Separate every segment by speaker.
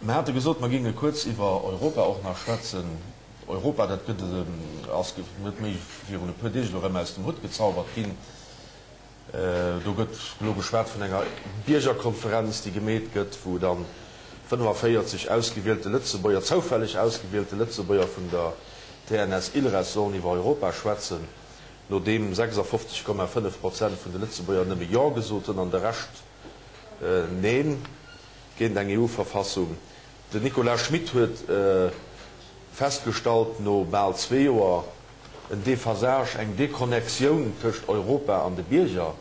Speaker 1: Mer hate gesot, mer géinge kuerz iwwer Europa och nach schwätzen. Europa, dat gëtt, ass net méi virun e puer Deeg elo erëm aus dem Hutt gezaubert ginn. Do gëtt elo geschwat vun enger Biergerkonferenz, déi gemeet gëtt, wou dann 45 ausgewielte Lëtzebuerger, zoufälleg ausgewielte Lëtzebuerger vun der TNS-Ilres sollen iwwer Europa schwätzen, nodeem 56,5 Prozent vun de Lëtzebuerger nëmme Jo gesot hunn an de Rescht Neen géint eng EU-Verfassung. Den Nicolas Schmit huet festgestallt, no bal zwee Joer en Déphasage, eng Déconnectioun tëscht Europa an de Bierger.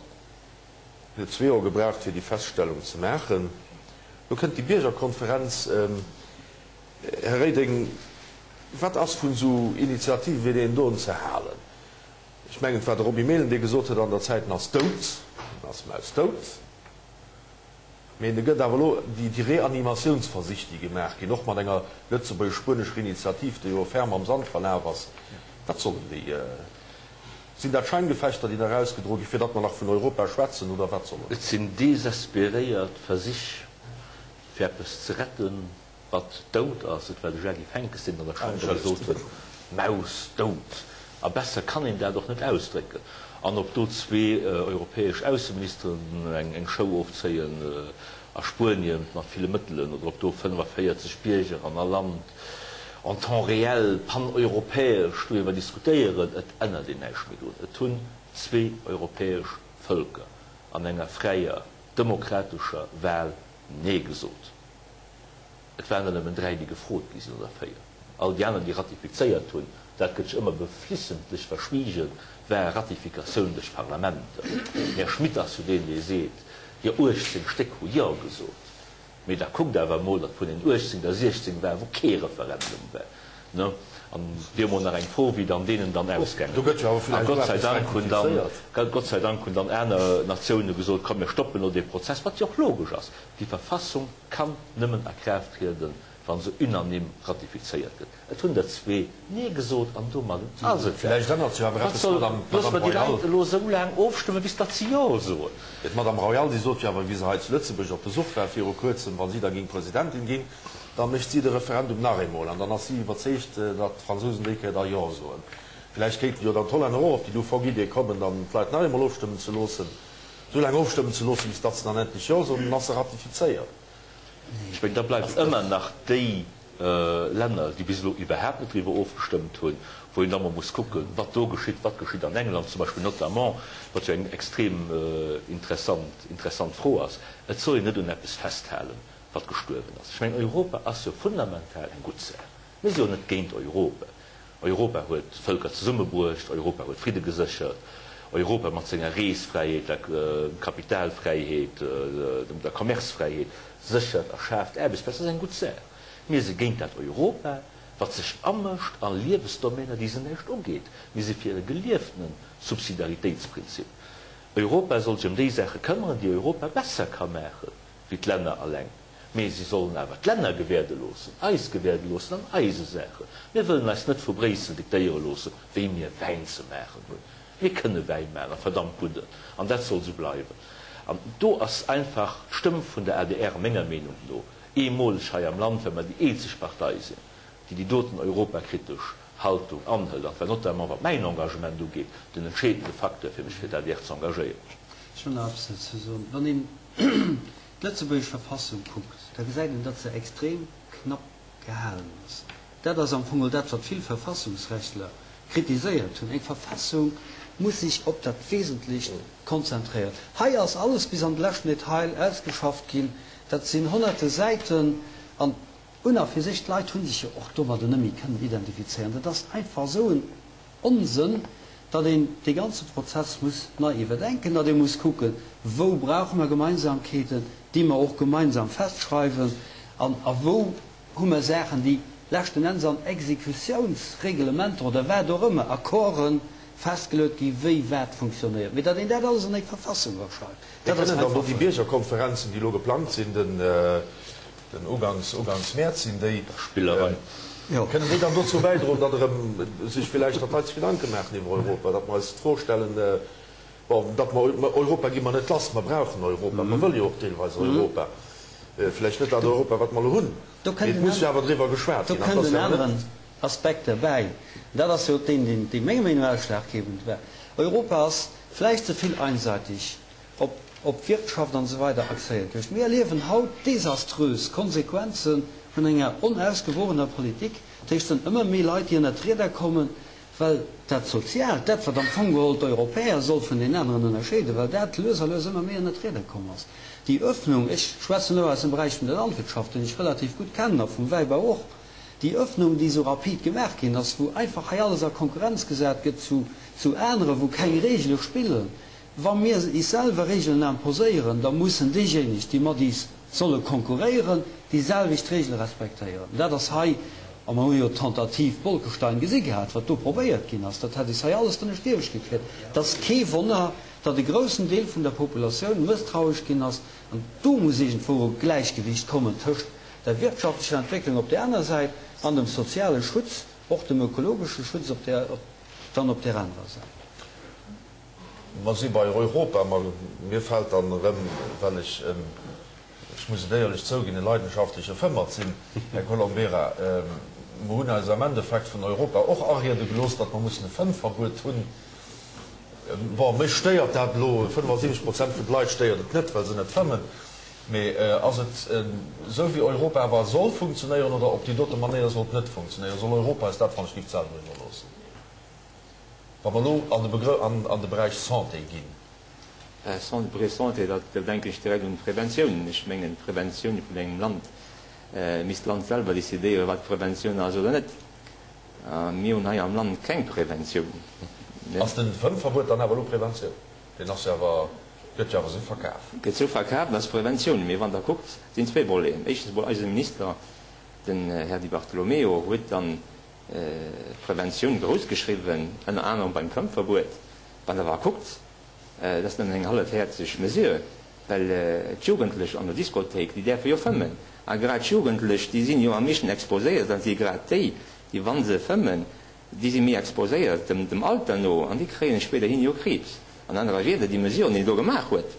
Speaker 1: En huet zwee Joer gebraucht, fir déi Feststellung ze maachen. Lo kënnt déi Biergerkonferenz. Här Reding, wat ass vun esou Initiative wéi deenen doen ze halen? Ech mengen, et war de Roby Mehlen, dee gesot huet, an der Zäit, en ass dout, en ass mausdout. Mee et gëtt awer elo déi Reanimatiounsversich, déi gemaach ginn, och mat enger lëtzebuergesch-spuenescher Initiativ, déi jo ferm am Sand verlaf ass. Wat sollen déi? Sinn dat Scheingefechter, déi nach ausgedroe ginn, fir datt mer nach vun Europa schwätzen, oder wat soll
Speaker 2: Et sinn desesperéiert Versich, fir eppes ze retten, Wat dout ass, et war de Jacques Fenkes, deen an der Chamber gesot huet, Maus dout. A besser kann een dat och net ausdrécken. An ob do zwee europäesch Ausseministeren eng Show ofzéien a Spuenien mat ville Mëttelen oder ob do 45 Bierger an all Land en temps réel paneuropäesch doriwwer diskutéieren, et ännert een näischt méi drun. Et hunn zwee europäesch Vëlker an enger fräier demokratescher Wahl Nee gesot. Et waren der nëmmen dräi, déi gefrot gi sinn, oder véier. All déi aner, déi ratifizéiert hunn, dat gëtt sech ëmmer beflissentlech verschwiegen, war Ratifikatioun duerch Parlamenter. Den Här Schmit ass jo deen, dee seet, jo, 18 Stéck hu Jo gesot. Mee da kuckt awer emol, datt vun den 18 der 16 waren, wou kee Referendum war. Ne? An wier emol nach eng Fro, wéi dann deenen dann ausgaange wier. A Gott sei Dank hunn dann, Gott sei Dank hunn dann aner Natioune gesot, komm mir stoppen elo dee Prozess, wat jo och logesch ass. Déi Verfassung kann nëmmen a Kraaft trieden, wa se unanime ratifizéiert gëtt. Et hunn der zwee Nee gesot an domadden ass et dat. Wat soll, loosse mer déi Leit elo esou laang ofstëmmen, bis datt se Jo soen.
Speaker 1: D'Madame Royal, déi sot jo awer, wéi se hei zu Lëtzebuerg op Besuch war viru kuerzem, wa si da géing Presidentin ginn, da mécht si de Referendum nach eemol an dann ass si iwwerzeegt, datt d'Fransousen déi Kéier da Jo soen. Villäicht kéinten jo dann d'Hollänner och op déi loufoque Idee kommen, dann d'Leit nach eemol ofstëmmen ze loossen, esou laang ofstëmmen ze loossen, bis datt se dann endlech Jo soen, dann ass se ratifizéiert.
Speaker 2: Ech mengen, da bleiwen ëmmer nach déi Länner, déi bis elo iwwerhaapt net driwwer ofgestëmmt hunn, wou een da mol muss kucken, wat do geschitt, wat geschitt an England zum Beispill notamment, wat jo eng extrem interessant, interessant Fro ass. Et soll een net un eppes festhalen, wat gestuerwen ass. Ech mengen, Europa ass jo fundamental eng gutt Saach. Mir si jo net géint Europa. Europa huet Vëlker zesummebruecht, Europa huet Fridde geséchert, Europa mat senger Reesfräiheet, der Kapitalfräiheet, der Commercefräiheet séchert a schaaft Aarbechtsplazen. Dat ass eng gutt Saach. Mir si géint dat Europa, wat sech amëscht a Liewesdomäner, déi se näischt ugeet. Mir si fir e geliewtene Subsidiaritéitsprinzip. Europa soll sech ëm déi Saache këmmeren, déi Europa besser ka maachen wéi d'Länner alleng. Mee si sollen awer d'Länner gewäerde loossen, eis gewäerde loossen an eise Saachen. Mir wëllen eis net vu Bréissel diktéiere loossen, wéi mir Wäin ze maachen hunn. Mir kënne Wäin maachen, a verdammt gudden, an dat soll esou bleiwen. An do ass einfach d'Stëmm vun der adr menger Meenung no eemoleg hei am Land, well mer déi eenzeg Partei sinn, déi déi doten europakritesch Haltung anhëlt, an et war notamment, wat mäin Engagement ugeet, den entscheedende Facteur, fir mech fir d'adr ze engagéieren.
Speaker 3: Ech hunn nach eppes dozou ze soen. Wann een d'lëtzebuergesch Verfassung kuckt, da gesäit een, datt se extrem knapp gehalen ass. Dat ass am Fong och dat, wat vill Verfassungsrechtler kritiséiert hunn, Eng Verfassung muss sech op dat Wesentlecht konzentréieren. Hei ass alles bis an de leschten Detail ausgeschafft ginn. Dat sinn honnerte Säiten. An un a fir sech, d'Leit hu sech jo och domadder net méi kënnen identifizéieren. Dat ass einfach esou en Onsënn, datt een dee ganze Prozess muss nei iwwerdenken, datt ee muss kucken, wou brauche mer Gemeinsamkeeten, déi mer och gemeinsam festschreiwen, an a wou hu mer Saachen, déi leschten Enns an Exekutiounsreglementer oder wat och ëmmer, Accorden, festgeluet gi wéi wat funktionéiert. Mee datt een dat alles an eng Verfassung aschreift,
Speaker 1: dat ass einfach. Kënnen dann do déi Biergerkonferenzen, déi elo geplangt sinn, den Den ugangs, ugangs Mäerz sinn déi.
Speaker 2: Spillerei.
Speaker 1: Jo. Kënnen déi dann dozou bäidroen, datt erëm sech villäicht, datt d'Leit sech Gedanke maachen iwwer Europa, datt mer eis d'Fro stellen, bon, datt mer, Europa gi mer net lass, mer brauchen Europa, mer wëlle jo och deelweis Europa. Vläicht net dat Europa, wat mer elo hunn, mee et muss jo awer driwwer geschwat
Speaker 3: ginn. Do kënnt en aneren Aspekt derbäi, an dat ass jo deen, dee menger Meenung no ausschlaggebend war, Europa ass vläicht ze vill einseitig op op d'Wirtschaft an esou weider axéiert gewiescht. Mir erliewen haut desaströs Konsequenze vun enger onausgewogener Politik. Dat heescht, et sinn ëmmer méi Leit, déi ënnert d'Rieder kommen, well dat Soziaalt, dat wat am Fong geholl d'Europäer soll vun den aneren ënnerscheeden, well dat lues a lues ëmmer méi ënnert d'Rieder komm ass. Déi Öffnung, ech schwätzen elo aus dem Beräich vun der Landwirtschaft, deen ech relativ gutt kennen, a vum Wäibau och, déi Öffnung, déi esou rapid gemaach ginn ass, wou einfach hei alles a Konkurrenz gesat gëtt zu zu aneren, wou keng Regele spillen, Wa mir is selwer Regeln imposéieren, da mussen déijéineg, déi mat is solle konkurréieren, déi selwecht Regele respektéieren. Dat ass hei, a mer hu jo d'Tentative Bolkestein gesi gehat, wat do probéiert ginn ass, dat hätt is hei alles drënnescht iewescht gekritt. Et ass kee Wonner, datt e groussen Deel vun der Populatioun mësstrauesch ginn ass. An do muss iergendwou e Gläichgewicht kommen tëscht der wirtschaftlecher Entwécklung op där aner Säit an dem soziale Schutz, och dem ökologesche Schutz op där, dann op där anerer Säit.
Speaker 1: Mer si bei Europa. Ma mir fält dann erëm, well ech, ech muss et éierlech zouginn, e leidenschaftleche Fëmmert sinn, Här Colombera, mer hunn eis am Endeffekt vun Europa och ariede gelooss, datt mer mussen e Fëmmverbuet hunn. Bon, mech stéiert dat elo, 75 Prozent vun de Leit stéiert et net, well se net fëmmen. Mee ass et esou, wéi Europa awer soll funktionéieren, oder op déi dote Manéier soll et net funktionéieren? Soll Europa eis dat, wann ech géif, selwer iwwerloossen? Wa mer elo an de Begrë an de Beräich Santé ginn.
Speaker 4: Santé, Santé, da denken ech direkt un d'Preventioun. Ech mengen, d'Preventioun vun engem Land, misst d'Land selwer decidéieren, wat Preventioun ass oder net. A mir hunn hei am Land keng Preventioun.
Speaker 1: Ass den Fëmmverbuet dann awer elo Preventioun? Deen ass jo awer, gëtt jo awer esou verkaf.
Speaker 4: Gëtt esou verkaf, dat ass Preventioun. Mee wann Der kuckt, sinn zwéi Voleten. Éischtens emol, eise Minister, den Här Di Bartolomeo, huet dann Preventioun grouss geschriwwen, ënner anerem beim Fëmmverbuet. Wann Der awer kuckt, dat ass nëmmen eng hallefhäerzeg Mesure, well d'Jugendlech an der Diskothéik, déi däerfe jo fëmmen. A grad d'Jugendlech, déi sinn jo am meeschten exposéiert, dat si grad déi, déi wa se fëmmen, déi si méi exposéiert dem Alter no an déi kréien spéiderhin jo Kriibs. An anerer Wieder, déi Mesure, déi en do gemaach huet,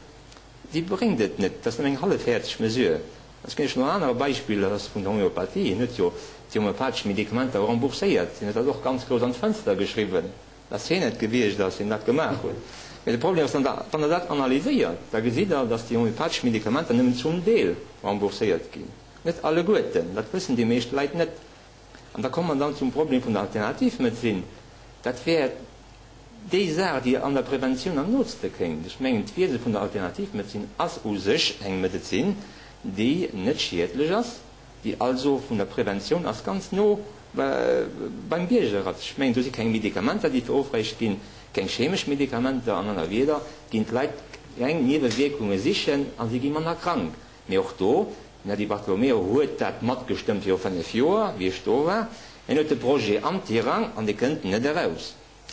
Speaker 4: déi bréngt et net, dat ass nëmmen eng hallefhäerzeg Mesure. Ech ginn lech nach en anere Beispill, dat ass vun der Homöopathie. Hien huet jo déi homöopathesch Medikamenter rembourséiert. Hien huet dat och ganz grouss an d'Fënster geschriwwen, dass hien et gewiescht ass, deen dat gemaach huet. Mee de Problem ass, wann Der dat analyséiert, da gesitt Der, dass déi homöopathesch Medikamenter nëmmen zum Deel rembourséiert ginn, net alleguerten. Dat wëssen déi meescht Leit net. An da komme mer dann zum Problem vun der Alternativmedezin. Dat wär déi Saach, déi an der Preventioun am nootste kéint. Ech mengen, d'Wiese vun der Alternativmedezin ass u sech eng Medezin, déi net schiedlech ass, déi also vun der Preventioun ass ganz no beim Bierger ass. Ech mengen, do si keng Medikamenter, déi verofräicht ginn, keng chemesch Medikamenter. An aner Wieder ginn d'Leit keng Niewewierkunge sichen a si gi manner krank. Mee och do, den Här Di Bartolomeo huet dat matgestëmmt viru 5 Joer, wéi ech do war, hien huet de Projet am Tirang an dee kënnt net eraus.